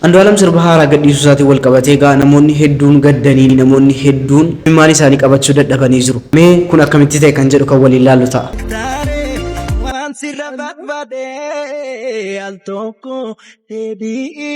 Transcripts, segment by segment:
Andu'aalam sirba haaraa gadhiisuu isaatiin wal qabatee egaa namoonni hedduun gaddanii namoonni hedduun imimmaan isaanii qabachuu dadhabanii jiru. Mee kun akkamitti ta'e kan jedhu kan waliin laallu ta'a. Waan sirra barbaade al tokko deebi'i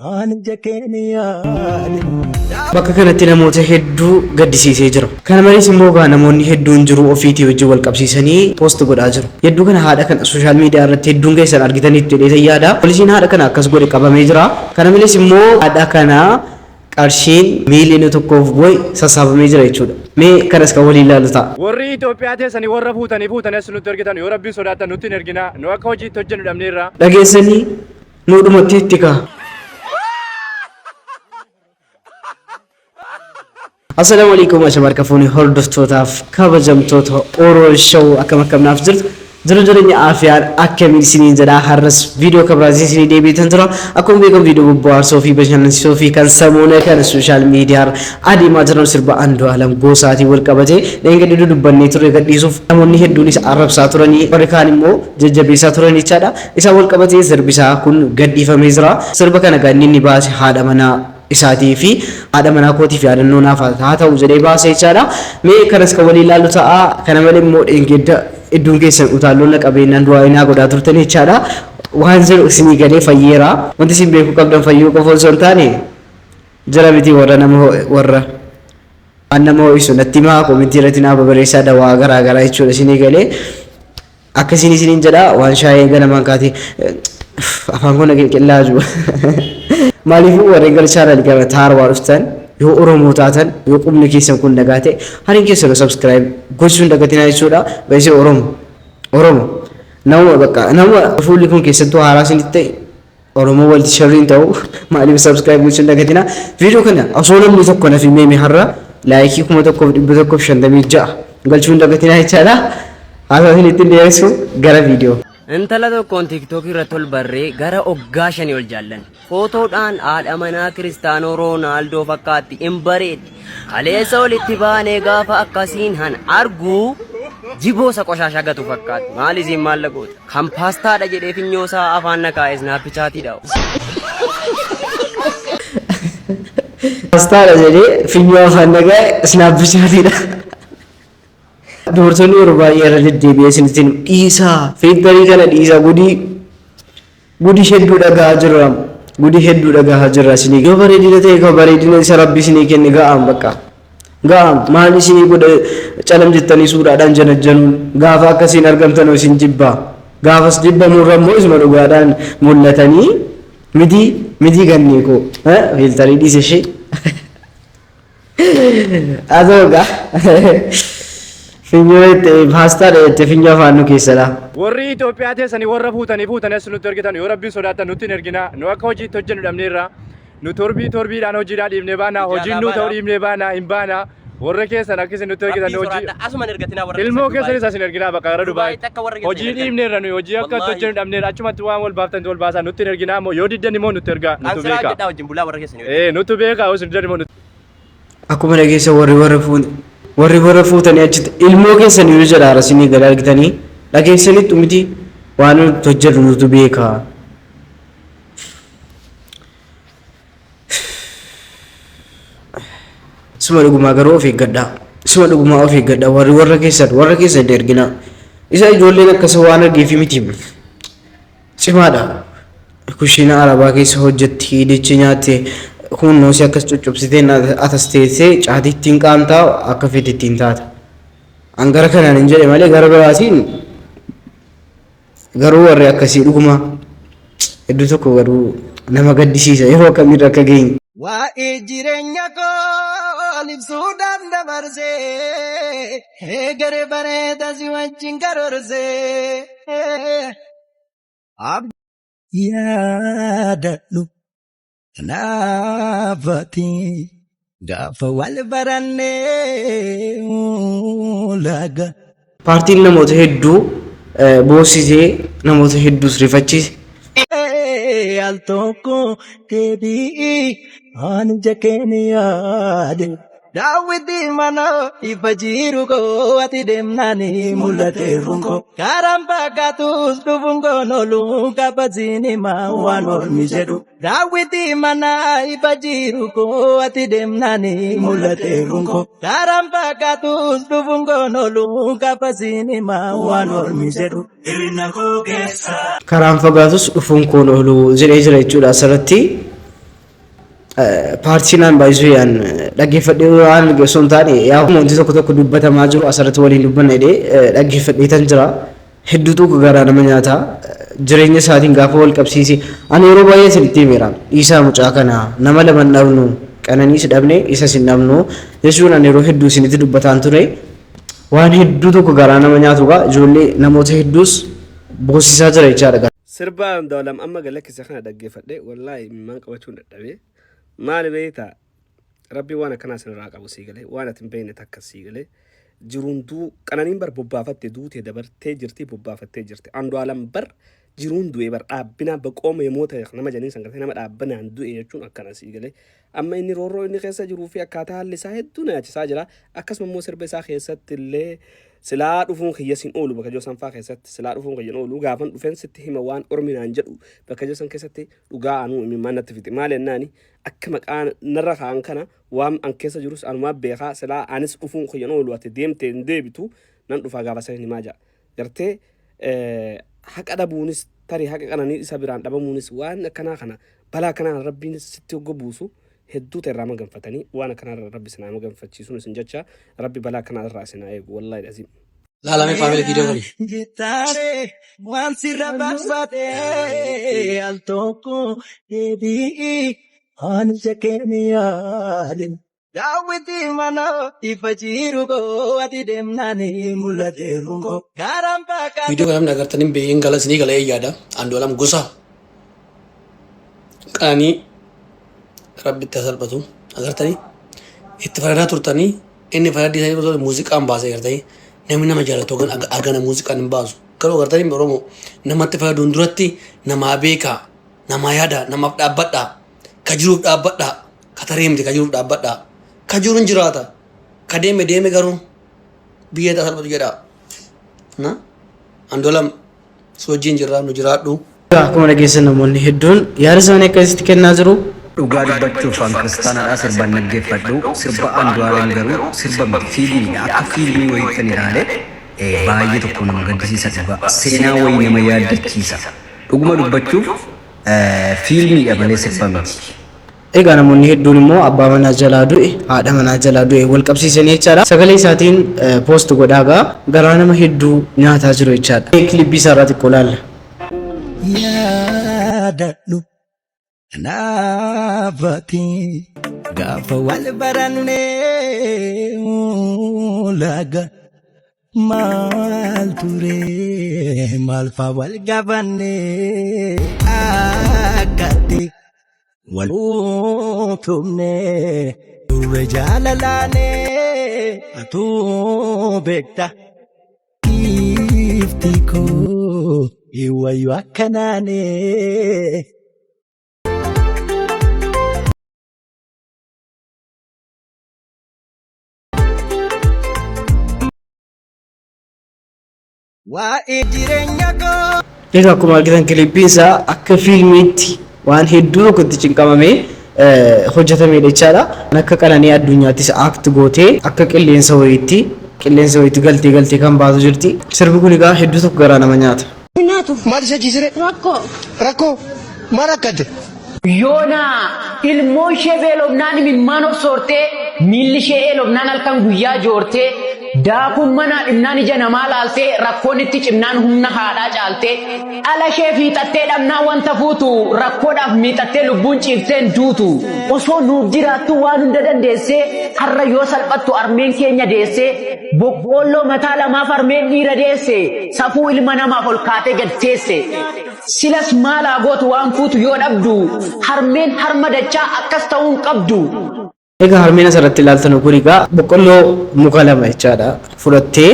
waan ija keenya yaade. Bakka kanatti namoota hedduu gaddisiisee jira. Kana malees immoo egaa namoonni hedduun jiruu ofiitii wajjin wal qabsiisanii post godhaa jiru. Yedduu kana haadha kana social media irratti hedduun keessan argitaniittu jedheetan yaada. Poolisiin haadha kana akkas godhe qabamee jira. Kana malees immoo haadha kana qarshiin miiliyoona tokkoof wayi sassaabamee jira jechuudha. Mee kanas kan waliin ilaallu ta'a. Warri Itoophiyaa teessanii warra fuutanii fuutanii as nutti ergitan yoo rabbiin sodaattan nutti hin erginaa nu akka hojii itti hojjennu dhabneerra. Dhageessanii nuu dhumatteetti kaa. Assalaamu alaikum ashama harka fuuni hordoftootaaf kabajamtoota Oro Show akkam akkam naaf jirtu jiru jireenya aafiyaan akkamiin isiniin jedha har'as viidiyoo kabiraatiin isinii deebiitan tura akkuma beekamu viidiyoo bobbohaarsoo fi bashannansiisoo fi kan samuuna kana sooshaal miidiyaa adeemaa jiran sirba Andu'aalam Gosaatiin wal qabatee dheengadda dubbannee turre gadhiisuuf namoonni hedduunis arrabsaa turanii warri kaan immoo jajjabeessaa turan jechaadha. Isaan wal qabatee sirbi isaa kun gadhiifamee jira. Sirba kana kan inni baase haadha manaa isaatii fi haadha manaa kootiif yaadannoo naaf haa ta'u jedhee baase jechaadha. Mee kanas kan waliin ilaallu ta'a. Kana malee immoo dheengadda hedduun keessan utaalloon na qabeenyaan du'aa inaa godhaa turtan jechaadha. Waan jiru isinii galee fayyeera. Wanti isin beekuu qabdan fayyuu qofa osoo hin taane jira miti warra nama warra waan nama ho'isu natti himaa koomentii irratti naa babarreessaa dawaa garaa garaa jechuudha isinii galee. Akkasiin isiniin jedha waan shaayee ganamaan kaatee afaan kun qillaa jiru. Maaliifuu warreen gara chaanal kana taarwaa dhuftan yoo Oromoo taatan yoo qubni keessan kun nagaa ta'e hariin keessan subscribe gochuun dagatinaa jechuudha. Baay'isee Oromoo Oromoo nama bakka nama fuulli kun keessattuu haaraa isinitti ta'e Oromoo walitti sharriin ta'u maaliif subscribe gochuun dagatinaa. Viidiyoo kana osoo namni tokko naaf himee har'a laayikii 1156 galchuun dagatinaa jechaadha. Haasaa isin ittiin dhiyeessu gara viidiyoo. Intala tokkoon TikTok irratti ol barree gara oggaa shanii ol jaallanne. Footoodhaan haadha manaa Kiristaanoo Roonaaldoo fakkaatti hin bareeddi. Kaleessa olitti baanee gaafa akkasiin han argu jiboo isa qoshaashaa gatu fakkaatti. Maal isiin maallaqoota? Kan paastaadha jedhee finyoo isaa afaan na kaa'e snaappichaatiidha. Paastaadha jedhee finyoo afaan na kaa'e snaappichaatiidha. Dubartoonni yeroo baay'ee irra deddeebi'ee isinitti himu dhiisaa fiiltarii kana dhiisaa gudii gudii hedduu dhagahaa jirra gudii hedduu dhagahaa jirra isinii yoo bareedina ta'e kan bareedina isa rabbi isinii kenne ga'aan bakka ga'aan maal isinii godha calam jettanii suuraadhaan janajjanuun gaafa akkasiin argamtanoo isin jibbaa gaafas jibbamuurra immoo isuma dhugaadhaan mul'atanii miti miti gannee koo fiiltarii dhiise ishee. Atoo gaa. Finyoo itti paastaa dheette finyoo afaan nu keessadha. Warri Itoophiyaa teessanii warra fuutanii fuutanii as nutti ergitan yoo rabbiin sodaattan nutti hin erginaa nu akka hojii itti hojjennu dhabneerra nu torbii torbiidhaan hojiidhaa dhiibnee baanaa hojiin nu ta'u dhiibnee baanaa hin baanaa warra keessan akka isin nutti ergitan Rabbiin hojii sodaadha. Asuman ergatinaa warra ilmoo keessan keessanis as hin erginaa bakka gara Dubaay Dubaayitti akka warra keessan hojii hin ergan. dhiibneerra nu hojii akka itti Wallaahi. hojjennu dhabneerra achumatti waan wal baaftan wal baasaa nutti hin erginaa immoo yoo diddan immoo nutti ergaa nutu Qaansiraa beeka hojjedhaa wajjin bulaa warra keessan. ee nutu beeka yoo isin diddan immoo nutti Akkuma dhageessa warri warra fuun warri warra fuutanii achitti ilmoo keessan yoo jedha arasinii gad argitanii dhageessanitti miti waan nuti hojjetu nutu beeka. Suma dhugumaa garuu of eeggadhaa. Suma dhugumaa of eeggadhaa warri warra keessan warra keessan hin erginaa. Isa ijoolleen akkasa waan argeefi miti. Cimaadha. Kushiina arabaa keessa hojjetti dichi nyaatte hunnoo si akkas cuccubsitee atas teessee caatii ittiin qaamtaa akka fedhe ittiin taata. An gara kanaan hin jedhe malee gara biraatiin garuu warri akkasii dhuguma hedduu tokko garuu nama gaddisiisa yeroo akkamiirra akka geenye. Waa'ee jireenya koo ibsuudhaan dabarsee eegare bareeda si wajjin karoorsee. Yaadadhu naafati gaafa wal barannee laga. Paartiin namoota hedduu boossisee namoota hedduus rifachiise. Al tokko deebi'i ani ija keen yaade. Daawwitii mana ifa jiru koo ati deemnaani mul'ate funko. Karaan fakkaatus dhufuun koon oolu kabajiin himaa waan ormi jedhu. Daawwitii mana ifa jiru koo ati deemnaani mul'ate funko. Karaan fakkaatus dhufuun koon oolu kabajiin himaa waan ormi jedhu. Hir'ina koo keessa. Karaan fagaatus dhufuun koon oolu jedhee jira jechuudha asirratti. Paartiinaan baay'isuu yaan dhaggeeffadhee waan osoo hin taane yaa wanti tokko tokko dubbatamaa jiru asirratti waliin dubbanna jedhee dhaggeeffadheetan jira. Hedduutu garaa nama nyaata. Jireenya isaatiin gaafa wal qabsiise ani yeroo baay'ee isinitti himeera. Dhiisaa mucaa kana nama lama hin dhabnu qananiis dhabne isas hin dhabnu jechuun ani yeroo hedduu isinitti dubbataan ture. Waan hedduu tokko garaa nama nyaatu gaa ijoollee namoota hedduus boosisaa jira jechaadha. Sirba Andu'aalam amma gad lakkise kana dhaggeeffadhe wallaahi imimmaan qabachuun dadhabe. Maali beektaa? Rabbiin waan akkanaa isinirraa qabu sii galee waan ati hin beekne takka sii galee jiruun duu qananiin bar bobbaafatte duutee dabartee jirti bobbaafattee jirti. Andu'aalam bar jiruun du'e bar dhaabbinaa baqooma yommuu ta'e nama janiin san gartee nama dhaabbinaan du'e jechuun akkana sii galee. Amma inni roorroo inni keessa jiruu fi akkaataa haalli isaa hedduu na yaachisaa jira. Akkasuma immoo sirba isaa keessatti illee silaa dhufuun kiyya sin oolu bakka jiru sanfaa keessatti silaa dhufuun kiyya hin oolu gaafan dhufeen sitti hima waan ormi naan jedhu bakka jiru san keessatti dhugaa anuu imimmaan natti fixe maal jennaani akka maqaa narra kaa'an kana waan an keessa jirus anumaa beekaa silaa anis dhufuun kiyya hin oolu ati deemte hin deebitu nan dhufaa gaafa san himaa ja'a gartee haqa dhabuunis tarii haqa qananii isa biraan dhabamuunis waan akkanaa kana balaa akkanaa rabbiin sitti hogga buusu hedduu ta'e irraa maganfatanii waan akkanaa irraa rabbi isin haa maganfachiisuun isin jecha rabbi balaa akkanaa irraa isin haa eegu wallaahi aziim. Laalame family viidiyoo kuni. Gitaare waan sirra barbaade al tokko deebi'i ani shakkeen yaade. Daawwitii mana ifa jiru koo ati deemnaani mul'ate koo. Karaan fakkaatu. Viidiyoo kana namni agartanii beeyin gala isinii galee yaada. Andu'aalam gosa qananii rabbitti haa salphatu. Agartanii itti faradaa turtanii inni faradii isaanii osoo muuziqaan baasee agartanii namni nama jaalatu hagana muuziqaan hin baasu. Garuu agartanii Oromoo namatti faraduun duratti namaa beekaa, namaa yaada, namaaf dhaabbadhaa, ka jiruuf dhaabbadhaa, ka taree miti ka jiruuf dhaabbadhaa. Ka jiru hin jiraata. Ka deeme deeme garuu biyya haa salphatu jedhaa. Na Andu'aalam si wajjin jirra nu jiraadhu. Akkuma dhageessan namoonni hedduun yaada isaanii akkasitti kennaa jiru. Dhugaa dubbachuuf an kiristaanaadhaa sirbaan dhaggeeffadhu. Sirba Andu'aalem garuu sirba miti fiilmiidha. Akka fiilmii wayiittan ilaale baay'ee tokko nama gaddisiisa dhugaa. Seenaa wayii nama yaaddachiisa. Dhuguma dubbachuuf fiilmiidha malee sirba miti. Egaa namoonni hedduun immoo abbaa manaa jalaa du'e, haadha manaa jalaa du'e wal qabsiisanii jechaadha. Sagalee isaatiin post godhaa gaa garaa nama hedduu nyaataa jiru jechaadha. Kilippii isaa irraa xiqqoo laalla. Yaadadhu naafati gaafa wal barannee laga maal ture maal faa wal gaafannee akkatti wal utumne turre jaalalaanee atuu beekta. Giifti koo wayyoo akkanaanee. Waa'ee jireenya koo. Egaa akkuma argitan kilippiin isaa akka fiilmiitti waan hedduu tokko itti cinqamamee hojjetamedha jechaadha. Akka qananii addunyaattis act gootee akka qilleensa wayiitti qilleensa wayiitti galtee galtee kan baatu jirti. Sirbi kun egaa hedduu tokko garaa nama nyaata. Maal isa ciisire? Rakkoo. Rakkoo. Maal rakkate? Yoona ilmoo ishee beelofnaan imimmaan of soortee miilli ishee eelofnaan halkan guyyaa joortee daakuun manaa dhibnaan ija namaa laaltee rakkoon itti cimnaan humna haadhaa caaltee dhala ishee fiixattee dhabnaan wanta fuutu rakkoodhaaf miixattee lubbuun ciifteen duutu osoo nuuf jiraattu waan hunda dandeessee har'a yoo salphattu armeen keenya deessee boqqoolloo mataa lamaaf armeen dhiira deesse safuu ilma namaaf ol kaatee gad teesse. Silas maal haa gootu waan fuutu yoo dhabdu harmeen harma dachaa akkas ta'uu hin qabdu. Egaa harmeen asirratti ilaaltan kun egaa boqqolloo muka lama jechaadha fudhattee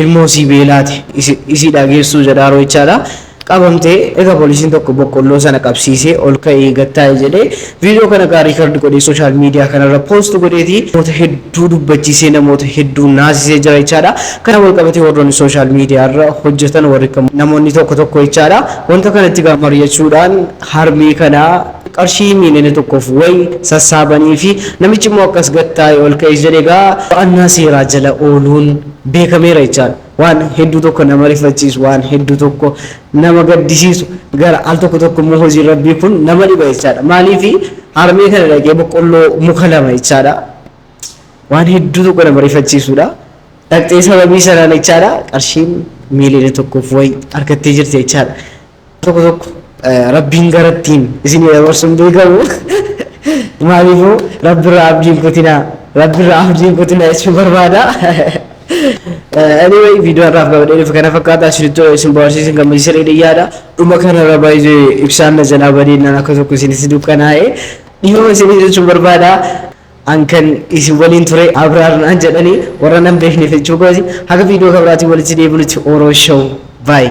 ilmoo isii beelaate isiidhaa geessuu jedhaaroo jechaadha. Qabamtee egaa poolisiin tokko boqqolloo sana qabsiisee ol ka'ee gattaa'e jedhee viidiyoo kana gaa record godhee social media kanarra post godheeti namoota hedduu dubbachiisee, namoota hedduu naasisee jira jechaadha. Kana wal qabatee warroonni social media irra hojjetan, warri namoonni tokko tokko jechaadha, wanta kanatti gaa mari'achuudhaan harmee kanaa qarshii 1,000,000f wayi sassaabanii fi namichi immoo akkas gattaa'e ol ka'e jedhee gaa to'annaa seeraa jala ooluun beekameera jechaadha. Waan hedduu tokko nama rifachiisu, waan hedduu tokko nama gaddisiisu, gara al tokko tokko immoo hojiin rabbii kun nama dhiba jechaadha. Maaliif harmee kana dhaqee boqqolloo muka lama jechaadha. Waan hedduu tokko nama rifachiisudha. Dhaqxee sababii sanaan jechaadha qarshiin 1,000,000f wayi argattee jirti jechaadha. Tokko tokko rabbiin garattiin isin dabarsuun beekamu. Maaliifuu rabbirraa abdiin kutinaa, rabbirraa abdiin kutinaa jechuun barbaada. Anyway, viidiyoo har'aaf qabadhee dhufe kana fakkaata. Isinitti isin bohaarsiisin gammachiisa yaada. Dhuma kanarra baay'ee ibsaan na jalaa badeennaan akka tokko isinitti dukkanaa'e, dhiifama isinii jechuun barbaada. An kan isin waliin ture Abraar naan jedhanii, warra nan beekneef jechuu kooti. Haga viidiyoo kabiraatiin walitti deebinutti, Oroo Show, bye.